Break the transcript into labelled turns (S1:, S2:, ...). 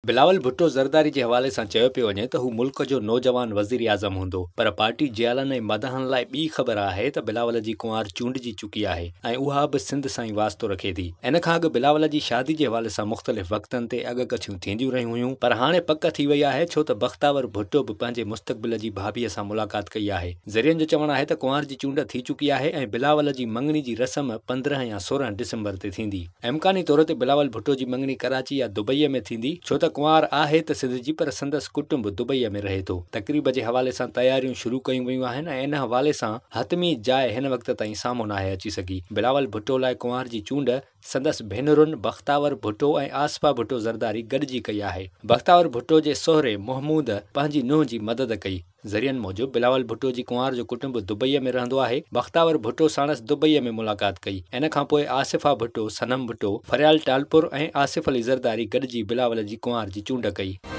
S1: بلاول ڀٽو زرداري جي حوالي سان چيو پيو وڃي ته هو ملڪ جو نوجوان وزيراعظم هوندو پر پارٽي جيالن ۽ مداحن لاء ٻي خبر آهي ته بلاول جي ڪنوار چونڊجي چڪي آهي ۽ اها به سنڌ سان ئي واسطو رکي ٿي. ان کان اڳ بلاول جي شادي جي حوالي سان مختلف وقتن تي اڳڪٿيون ٿينديون رهيون هيون پر هاڻي پڪ ٿي وئي آهي ڇو ته بختاور ڀٽو به پنهنجي مستقبل جي ڀاڀيء سان ملاقات ڪئي آهي. ذريعن جو چوڻ آهي ته ڪنوار جي چونڊ ٿي چڪي آهي ۽ بلاول جي مڱڻي جي رسم 15 يا 16 ڊسمبر تي ٿيندي. امڪاني طور تي بلاول ڀٽو جي مڱڻي ڪراچي يا دبئيء ۾ ٿيندي، ڇو ته ڪنوار آهي ته سنڌ جي پر سندس ڪٽنب دبئيء ۾ رهي ٿو. تقريب جي حوالي سان تياريون شروع ڪيون ويون آهن ۽ ان حوالي سان حتمي جاء هن وقت تائين سامهون ناهي اچي سگهي. بلاول ڀٽو لاء ڪنوار جي چونڊ سندس ڀينرن بختاور ڀٽو ۽ آصفه ڀٽو زرداري گڏجي ڪئي آهي. بختاور ڀٽو جي سهري محمود پنهنجي نونهن جي مدد ڪئي. ذريعن موجب بلاول ڀٽو جي ڪنوار جو ڪٽنب دبئيء ۾ رهندو آهي، بختاور ڀٽو ساڻس دبئيء ۾ ملاقات ڪئي، ان کانپوء آصفه ڀٽو، صنم ڀٽو، فريال ٽالپر ۽ آصف علي زرداري گڏجي بلاول جي ڪنوار جي چونڊ ڪئي.